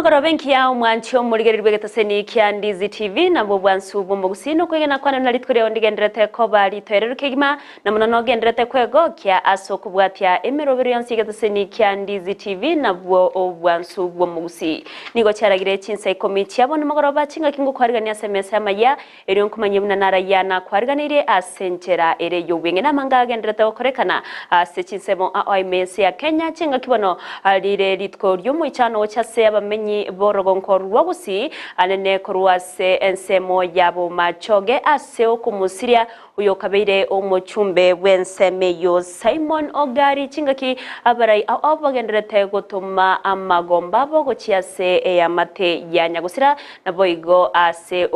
Emegoroba engiya omwanchi omorigereria bw'egetaseni kia Ndizi TV nabwo obwansu bw'omogusii na okwegena kwane buna rituko riao ndigendererete koba ritoereru kegima na mono nogendererete kwegokia ase okobwatia emerobero yonsi y'egetaseni kia Ndizi TV nabwo obwansu bw'omogusii. Nigo chiaragire chinsa ikomi chia bono mogoroba chingaki ngokwarigania ase emesa y'amayia Erio nkomanyie buna narayia nakwariganeirie ase enchera ere y'obweng'e na amanga agendererete gokorekana ase chinsemo ao ime ense ya Kenya chingaki bono rire rituko ri'omoichano gocha ase abamenyi b'orogonko rwa Gusii anene korwa ase ensemo ya Bomachoge ase okomosiria oyokabeire omochumbe bw'ensemo eyio Simon Ogari chingaki abarai ao bagendererete gotoma amagomba abo gochia ase eamate ya Nyagosira Naboigo ase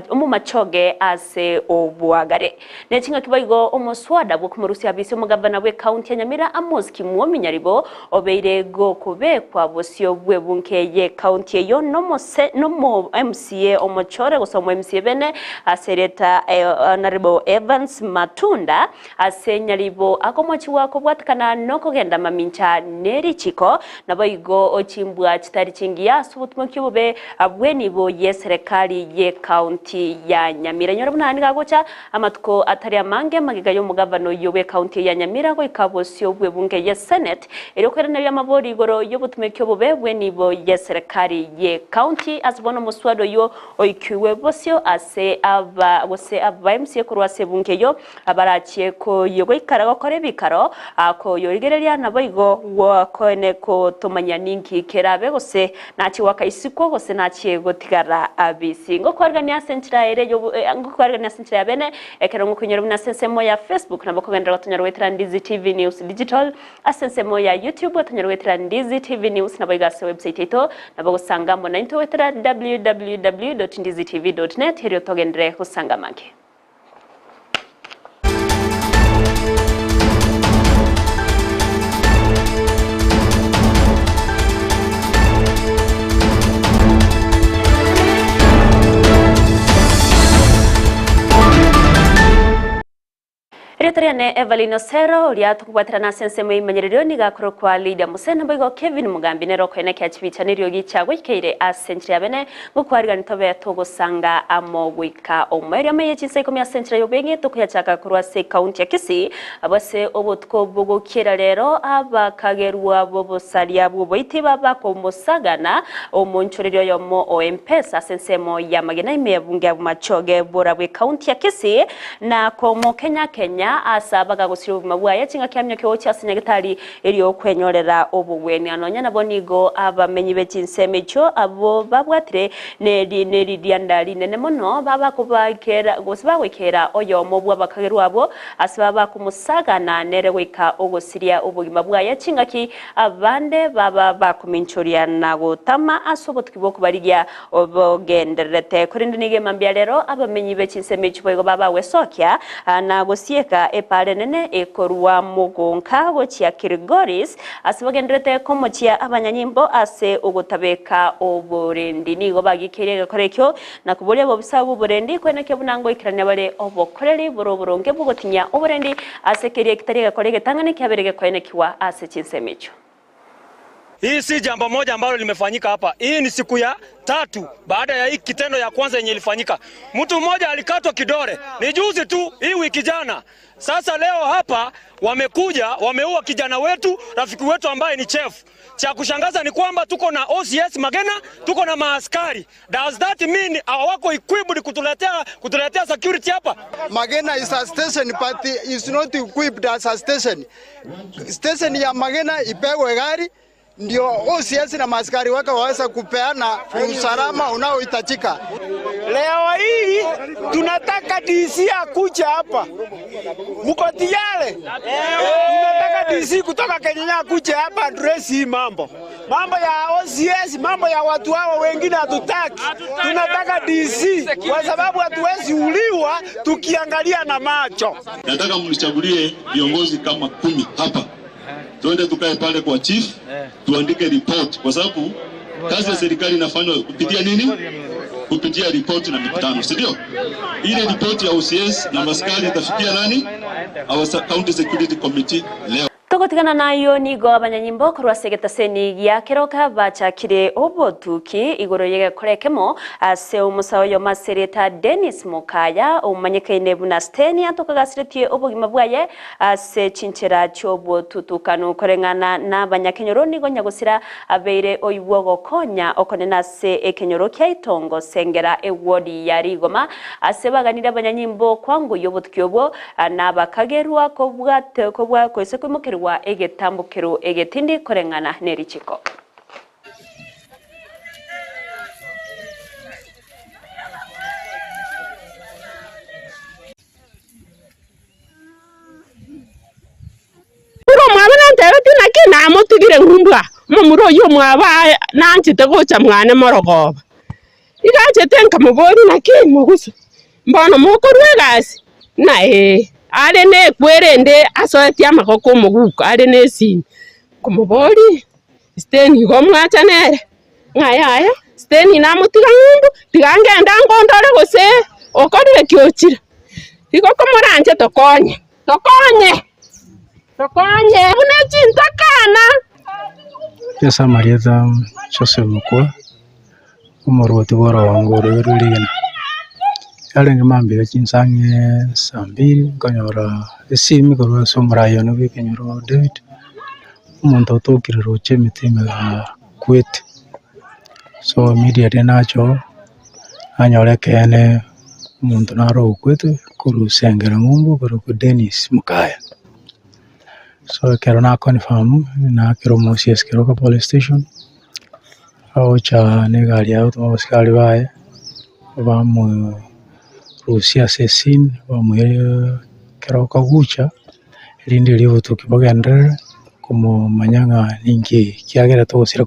omomachoge ase oboagare. Ne chingaki boigo omoswada bw'okomorusia abisi omogavana bw'ekaunti ya Nyamira Amos Kimwomi Nyaribo obeire gokobekwa bosio bw'ebunge y'ekaunti eyio nomo MCA omochore gose omo MCA bene ase erieta Honourable Evans Matunda ase Nyaribo akomochigwa kobwatekana nokogenda mamincha nerichiko Naboigo chimbwa chitari chingiya ase obotumoki obobe bw'enibo y'eserekari y'ecounty ya Nyamira. Inyora buna nigo agocha amatuko atari amange magega y'omogavana oyio bw'ecounty ya Nyamira goika bosio bw'ebunge ye Senate erio koiraneria amabori igoro y'obotumoki obobe bw'enibo y'eserekari y'ecounty ase bono omoswada oyio oikiwe bosio ase aba gose aba MCA korwa ase ebunge eyio Abarachie koyogoikara gokora ebikaro, koyorigereria naboigo gwakoene kotomanya ninki kerabe, gose nachie goaka isiko, gose nachie gotigara abisi. Ngokwarigania ase enchera ere yobo ngokwarigania ase enchera ya bene, ekero ngokoinyora buna ase ensemo ya Facebook nabo okogenderera gotonyora goetera Ndizi TV News Digital, ase ensemo ya YouTube otonyore goetera Ndizi TV News, naboigo ase website yaito nabo ogosanga amo naintwe goetera www.ndizitv.net erio togenderere gosanga amange. Erieta riane Evelyn Osero, oria tokobwaterana ase ensemo y'eimanyererio nigo akorokwa Lydia Mose, naboigo Kevin Mugambi nere okoenekia chibicha neriogi chiagoikeire ase enchera ya bene Ngokwarigani tobe togosanga amo goika omoerio amaiyo chinsa ikomi ase enchera y'obweng'e tokoyachaka korwa ase ekaunti ya Kisii abwo ase obotuko bogokiera rero abakagerwa b'obosaria bw'oboiti babakomosagana omonchoreri oyomo o Mpesa ase ensemo y'amagena ime y'ebunge ya Bomachoge bora bw'ekaunti ya Kisii na komokenya-kenya ase abagagosiria obogima bwaye chingaki aminyoke gochia ase nyagetari Erio kwenyorera obogwenia. Nonya nabo nigo abamenyi be chinsemo echio abwo babwatire neri neririanda rinene mono, babakobaikera gose bagoikera oyomo bw'abakagerwa abwo ase babakomosagana nere goika ogosiria obogima bwaye chingaki abande baba bakominchoria na gotama ase obotuki bw'okobarigia obogendererete. Korende nigo emambia rero abamenyi be chinsemo echio boigo babagwesokia na gosieka epaara enene ekorwa mogonka gochia Kilgoris, ase bagendererete komochia abanyanyimbo ase ogotabeka oborendi. Nigo bagikeirie egekora ekio na koboria obobisa bw'oborendi, koenekia buna ngoikerania bare obokoreri bore oboronge bw'ogotinyia oborendi ase keria kitari egekora egetang'ani kiabeire gekoenekigwa ase chinsemo echio. Hii si jambo moja ambalo limefanyika hapa. Hii ni siku ya tatu baada ya hii kitendo ya kwanza yenye ilifanyika. Mtu mmoja alikatwa kidole ni juzi tu, hii wiki jana. Sasa leo hapa wamekuja wameua kijana wetu, rafiki wetu ambaye ni chef. Cha kushangaza ni kwamba tuko na OCS Magena, tuko na maaskari. Does that mean hawako equipped kutuletea kutuletea security hapa? Magena is a station but is not equipped as a station. Station ya Magena ipewe gari ndio OCS na maaskari wake waweze kupeana usalama unaohitajika. Leo hii tunataka DC akuje hapa. Mko tayari? Tunataka DC kutoka Kenya akuje hapa address hii mambo. Mambo ya OCS, mambo ya watu hao wengine hatutaki. Tunataka DC kwa sababu hatuwezi uliwa tukiangalia na macho. Nataka mnichagulie viongozi kama kumi hapa, tuende tukae pale kwa chief tuandike report, kwa sababu kazi ya serikali inafanywa kupitia nini? Kupitia report na mikutano, si ndio? Ile report ya OCS na maskari itafikia nani? Our County Security Committee leo. Togotigana nayio nigo abanyanyimbo korwa ase egetaseni gia keroka bachakire obotuki igoro y'egekora ekemo ase omosae oyomo ase erieta Dennis Mokaya omanyekaine buna Steny atokagasiretie obogima bwaye ase chinchera chi'obotutukanu koreng'ana n'abanyakenyoro nigo nyagosira abeire oibwa ogokonya okonene ase ekenyoro kia Itongo Sengera ewodi ya Rigoma ase baganire abanyanyimbo kwangoyia obotuki obwo Na bakagerwa kobua gose koimokerigwa egetambokero egetindi koreng'ana ne richiko. Ore omwabo nantebetie naki namotigire ng'umbu aa, omomura oyio omwabo aye nanchete gocha mwane morogoba. Iga anchete nkamoboria naki mogusu, mbono mokorwa egasi? Ng'a ee. Are nekwe erende asoetie amagoko omoguko are na esimi, nkomoboria Steny igo mwacha nere? Ng'a yaya, Steny namotiga ng'umbu, tiga ngende angondore gose okorire ki ochire. Igo komoranche tokonye, tokonye, tokonye buna chintakana. Ase amarieta Joseph Mokua. Omorwoti bw'orogongo oroigo rwe rigena. Yarenge mambia chinsa ang'e saa mbiri, nkanyora esimi korwa ase omorai one bwa ekenyoro David, omonto otokire roche emete ime akwete. So immediately nacha oo, nanyora ekeene omonto naro okwete korwa Sengera ng'umbu okorokwa Dennis Mokaya. So ekero na confirm, nakera omosia ase Keroka police station. Agocha negari yaye gotoma abasikari baye, bamorusia ase esini, bamoira ekero kagucha, erinde erio obotuki bogenderere komomanya ng'a ninki kiagerete ogosira.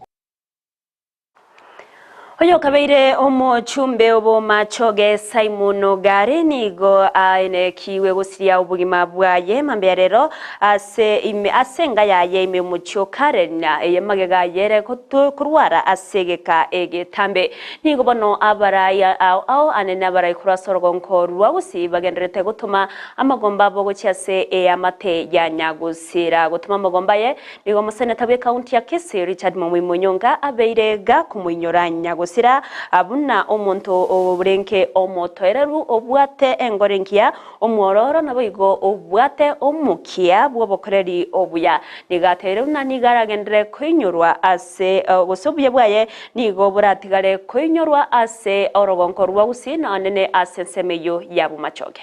Oyokabeire omochumbe obomachoge Simon Ogari nigo aenekiwe gosiria obogima bwaye mambia rero ase ime ase enga yaye ime omochie o Karen eye magega ayere korwara ase egeka egetambe. Nigo bono abarai ao ao anene abarai korwa ase orogonko rwa Gusii bagendererete gotoma amagomba abo gochia ase eamate ya Nyagusira. Gotoma amagomba aye Nigo omoseneta bw'ekaunti ya Kisii Richard Mumui Munyonga abeire gakomoinyora nyagosira buna omonto orenke omotoereru obwate engoro engiya, omwororo naboigo obwate omokia bw'obokoreri obuya. Nigo ateire buna nigo aragenderere koinyorwa ase gose obuya bwaye nigo boratigare koinyorwa ase orogonko rwa Gusii nonene ase ensemo eyio ya Bomachoge.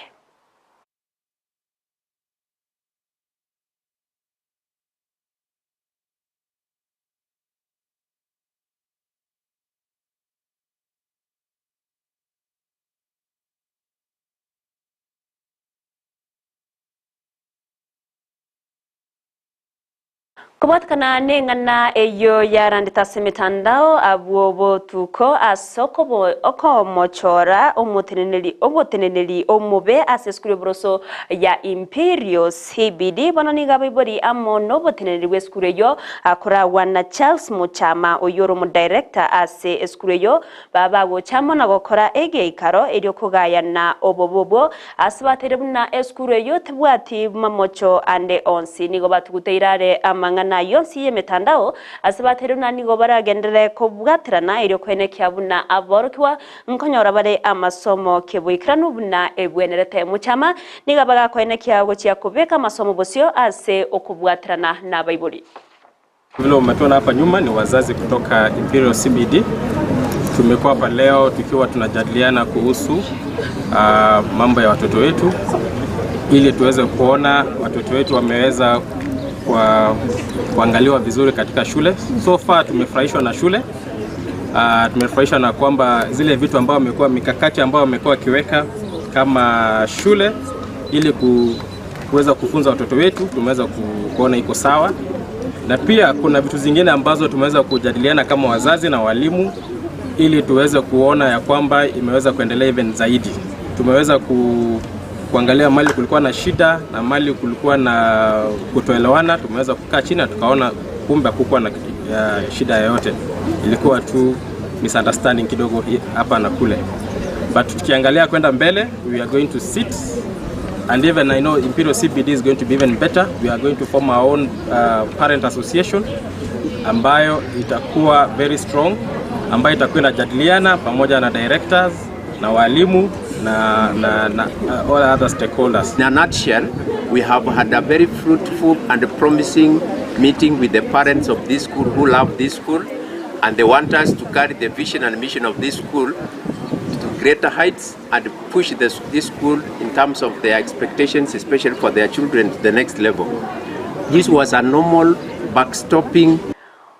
Kobwatekana neng'ana eyio yarandete ase emetandao abwo botuko ase okomochora omoteneneri oboteneneri omobe ase esukuru y'oboroso ya Imperial CBD bono nigo abaibori amo noboteneneri bw'esukuru eyio akoragwa na Charles Muchama oyio ore omodirector ase esukuru eyio baba bagocha amo na gokora egeikaro erio kogayana obobe obwo Ase bateire buna esukuru eyio tebwati mamocho ande onsi, nigo batuguteire are amang'ana ayio onsi y'emetandao. Ase bateire buna nigo baragenderere kobwaterana erio koenekia buna aborokigwa nkonyora bare amasomo keboikeranu buna ebwenerete. Mochama nigo bagakoenekia gochia kobeka amasomo bosio ase okobwaterana nabaibori. Vile umetuona hapa nyuma ni wazazi kutoka Imperial CBD. Tumekuwa hapa leo tukiwa tunajadiliana kuhusu mambo ya watoto wetu ili tuweze kuona watoto wetu wameweza kwa, kuangaliwa vizuri katika shule. So far tumefurahishwa na shule. Tumefurahishwa na kwamba zile vitu ambao wamekuwa mikakati ambayo wamekuwa wakiweka kama shule ili kuweza kufunza watoto wetu tumeweza kuona iko sawa, na pia kuna vitu zingine ambazo tumeweza kujadiliana kama wazazi na walimu ili tuweze kuona ya kwamba imeweza kuendelea even zaidi. Tumeweza kuangalia mali kulikuwa na shida na mali kulikuwa na kutoelewana, tumeweza kukaa chini na tukaona kumbe hakukuwa na shida yoyote, ilikuwa tu misunderstanding kidogo hapa na kule, but tukiangalia kwenda mbele we are going to sit And even I know Imperial CBD is going to be even better. We are going to form our own parent association ambayo itakuwa very strong, ambayo itakuwa inajadiliana pamoja na directors na walimu na all other stakeholders. In a nutshell, we have had a very fruitful and promising meeting with the parents of this school who love this school and they want us to carry the vision and mission of this school to greater heights and push this school in terms of their expectations, especially for their children, to the next level. This was a normal backstopping.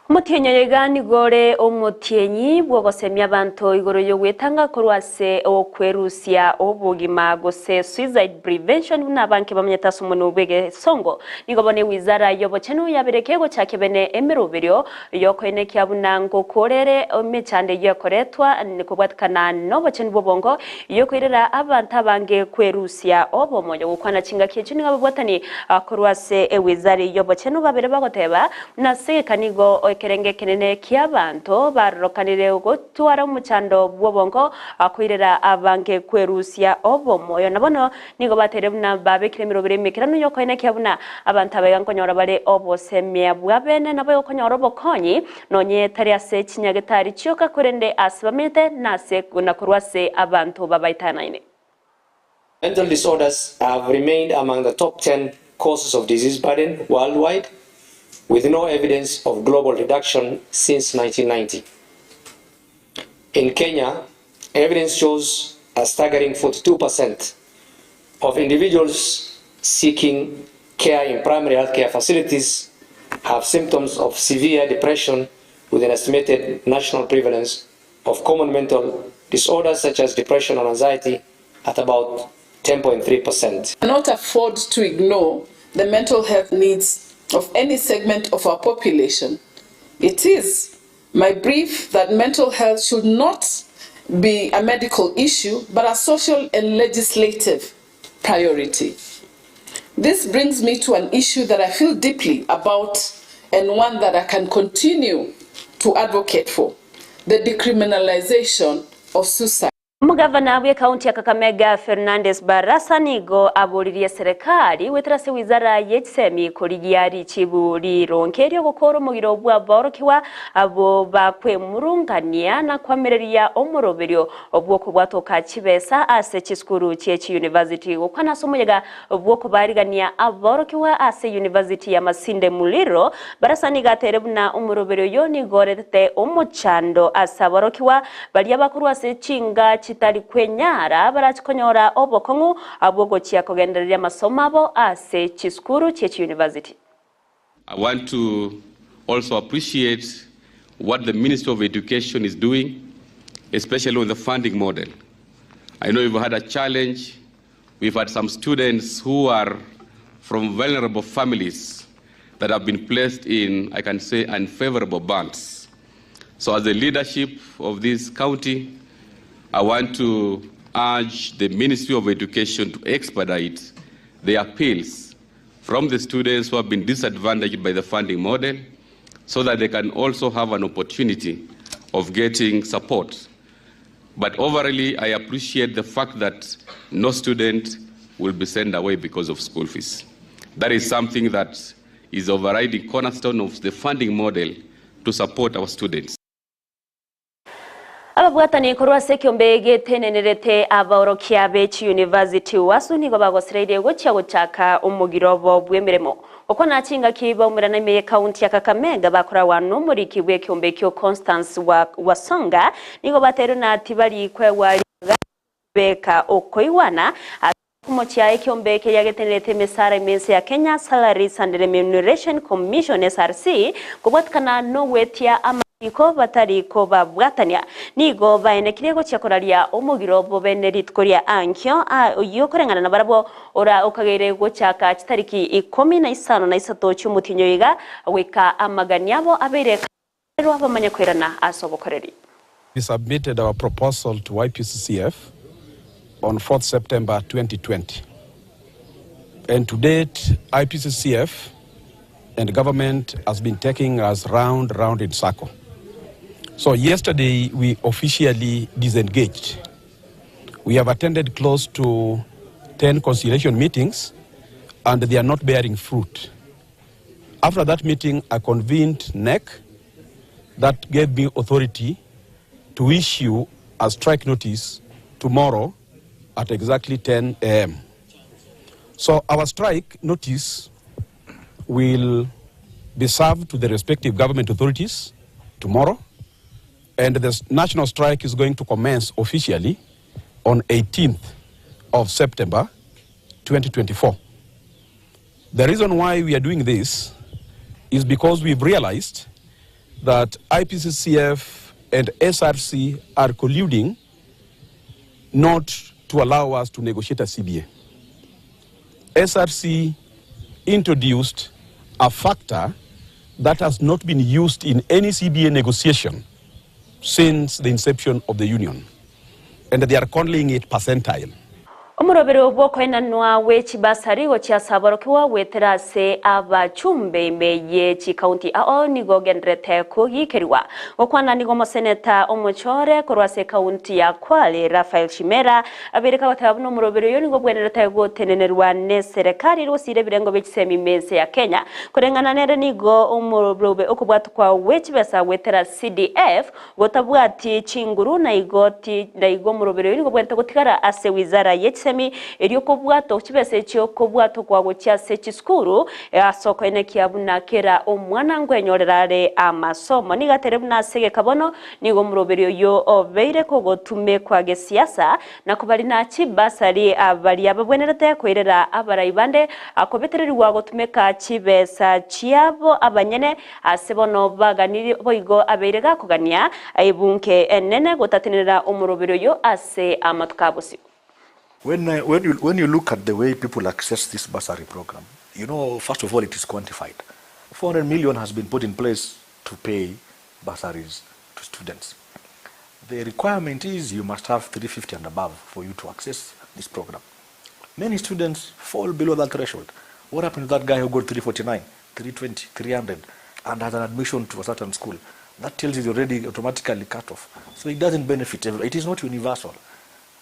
Omotienyi oyo iga nigo ore omotienyi bwogosemia abanto igoro yogwetanga korwa ase okwerusia obogima gose suicide prevention buna abanke bamenyete ase omonwe bwa egesongo. Nigo bono ewizara y'obochenu yabereke gochakia bene emeroberio yokoenekia buna ngokorere emechando eyio ekoretwa kobwatikana nobochenu bw'obongo yokoirera abanto abange kwerusia obomoyo. Gokwana chingaki echio nigo ababwatani korwa ase ewizara y'obochenu babere bagoteba buna ase egeka nigo ekerenge ekenene kia abanto barorokanire gotwara omochando bw'obongo koirera abange kwerusia obomoyo. Na bono nigo bateire buna babekire emerobero emekeranu yokoenekia buna abanto abaiga nkonyora bare obosemia bwa bene nabo okonyora obokonyi nonye tari ase chinyagetari chioka korende ase bamenyete nase na korwa ase abanto babaitanaine. Mental disorders have remained among the top 10 causes of disease burden worldwide, with no evidence of global reduction since 1990. In Kenya, evidence shows a staggering 42% of individuals seeking care in primary healthcare facilities have symptoms of severe depression, with an estimated national prevalence of common mental disorders such as depression and anxiety at about 10.3%. Cannot afford to ignore the mental health needs of any segment of our population. It is my brief that mental health should not be a medical issue, but a social and legislative priority. This brings me to an issue that I feel deeply about and one that I can continue to advocate for: the decriminalization of suicide. Omogavana bw'ekaunti ya Kakamega Fernandes Barasa nigo aboririe serikali wetera ase wizara y'echisemi korigia richibu rironke riogokora omogiro bwa borokiwa abo bakwemurungania na kwamereria omoroberio obwokobwatoka chibesa ase chisukuru chie chiuniversity. Gokwana ase omoyega bwokobarigania aborokiwa ase university ya Masinde Muliro, Barasa nigo atere buna omoroberio oyo nigo oretete omochando ase aborokiwa baria bakorwa ase chinga chitari kwenyara barachikonyora obokong'u abwogochia kogendereria amasomo abo ase chisukuru chie chiuniversity. I want to also appreciate what the Ministry of Education is doing, especially on the funding model. I know we've had a challenge. We've had some students who are from vulnerable families that have been placed in, I can say, unfavorable bands. So as the leadership of this county, I want to urge the Ministry of Education to expedite the appeals from the students who have been disadvantaged by the funding model so that they can also have an opportunity of getting support. But overall, I appreciate the fact that no student will be sent away because of school fees. That is something that is overriding cornerstone of the funding model to support our students. Ababwatani korwa ase ekiombe getenenerete abaorokia b'echi university wasu nigo bagosereire gochia gochaka omogiro obo bw'emeremo okwo nachingaki baumerana ime ekaunti ya Kakamega bakorawa n'omoriki bw'ekiombe ekio Constance wa Wasonga. Nigo baterwe na tibari kwewa beka okoiwana kumochia ekiombe keria getenerete emesara emense ya Kenya Salaries and Remuneration Commission SRC kobwatikana nogwetia amariko batariko babwatania. Nigo baenekire gochia koraria omogiro bobene rituko ria ankio oyo koreng'ana na barabwo ora okageire gochaka chitariki 13 chi'omotinyo iga goika amagani abo abeire bamanye kwerana ase obokoreri. We submitted our proposal to IPCCF on 4th September 2020. And to date, IPCCF and government has been taking us round, round in circle. So yesterday, we officially disengaged. We have attended close to 10 10 conciliation meetings and they are not bearing fruit. After that meeting, I convened NEC that gave me authority to issue a strike notice tomorrow at exactly 10 a.m. So our strike notice will be served to the respective government authorities tomorrow, and the national strike is going to commence officially on 18th of September 2024. The reason why we are doing this is because we've realized that IPCCF and SRC are colluding not to allow us to negotiate a CBA. SRC introduced a factor that has not been used in any CBA negotiation since the inception of the union, and they are calling it percentile. Omorobero bw'okoenanwa gwe chibasari gochia ase aborokigwa goetera ase abachumbe ime ye chikaunti ao nigo ogenderete kogikerigwa. Gokwana nigo omoseneta omochore korwa ase ekaunti ya Kwale Raphael Chimera abeire kagoteba buna omorobero oyo nigo obwenerete gotenenerwa neserekari gosira ebirengo bie chisemi ime ense ya Kenya. Koreng'ana nere nigo omorobe okobwatokwa gwe chibesa goetera CDF Gotabwati chinguru na igo ti na igo omoroberi oyo nigo obwenerete gotigara ase wizara ye chisemi erio kobwatwa chibesa echio kobwatokwa gochia ase chisukuru ase okoenekia buna kera omwana nkwenyorera are amasomo. Nigo atere buna ase egeka bono nigo omoroberi oyio obeire kogotumekwa gesiasa na kobarina chibasari baria babwenerete koirera abarai bande kobetererigwa gotumeka chibesa chiabo abanyene Ase bono baganirie boigo abeire gakogania ebunke enene gotatenenera omoroberi oyo ase amatuko a bosio. When, when, you, when you look at the way people access this bursary program, you know, first of all, it is quantified. 400 million has been put in place to pay bursaries to students. The requirement is you must have 350 and above for you to access this program. Many students fall below that threshold. What happened to that guy who got 349, 320, 300 and has an admission to a certain school? That tells you he's already automatically cut off. So it doesn't benefit everyone. It is not universal.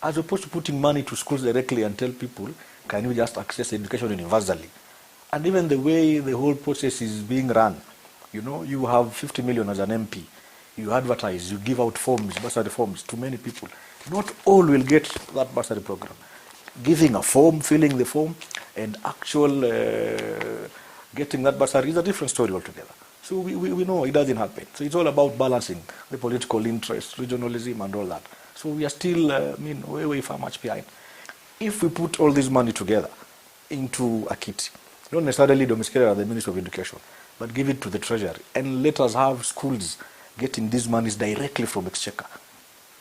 As opposed to putting money to schools directly and tell people, can you just access education universally? And even the way the whole process is being run, you know, you have 50 million as an MP. You advertise, you give out forms, bursary forms to many people. Not all will get that bursary program. Giving a form, filling the form, and actual uh, getting that bursary is a different story altogether. So we, we, we know it doesn't happen. So it's all about balancing the political interest, regionalism, and all that. So we are still, uh, I mean, way, way far much behind. If we put all this money together into a kitty, not necessarily domesticated at the Ministry of Education, but give it to the Treasury and let us have schools getting these monies directly from Exchequer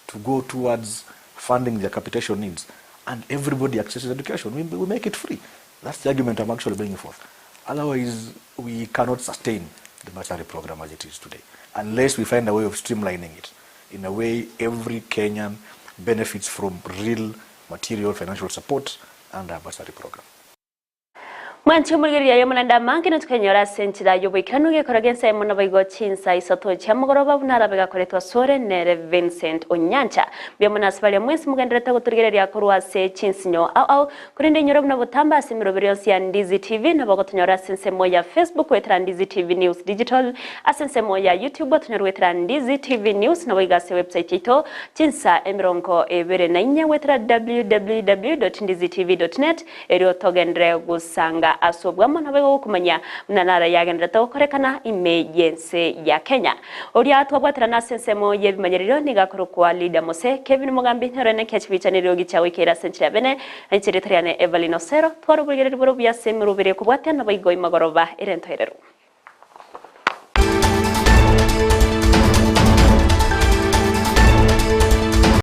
to go towards funding their capitation needs and everybody accesses education. We, we make it free. That's the argument I'm actually bringing forth. Otherwise, we cannot sustain the bursary program as it is today, unless we find a way of streamlining it in a way every Kenyan benefits from real material financial support under a bursary program. Mwanche omorigereria aye omonande amange natokenyore ase enchera y'oboikeranu gekora g'ensemo naboigo chinsa isato chia mogoroba buna arabe gakoretwe asore nere Vincent Onyancha. Mbuya mono ase baria mwensi mogendererete gotorigereria korwa ase chinsinyo ao ao, korende inyore buna botambe ase emeroberi yonsi ya Ndizi TV nabo gotonyora ase ensemo ya Facebook goetera Ndizi TV News Digital, ase ensemo ya YouTube otonyore goetera Ndizi TV News naboigo ase website yaito chinsa emerongo ebere na inye goetera www.ndizitv.net Erio togenderere gosanga ase obwamo naboigo gokomanya buna naro yagendererete gokorekana ime y'ense ya Kenya. Oria twabwaterana ase ensemo y'ebimanyererio nigo akorokwa Leader Mose Kevin Mogambi nero ene kiachibicha neriogi chia goikeira ase enchera ya bene na inche rieta riane Evelyn Osero tware oborigereria bore obuya ase emeroberi ekobwatia naboigo imagoroba ere entoereru.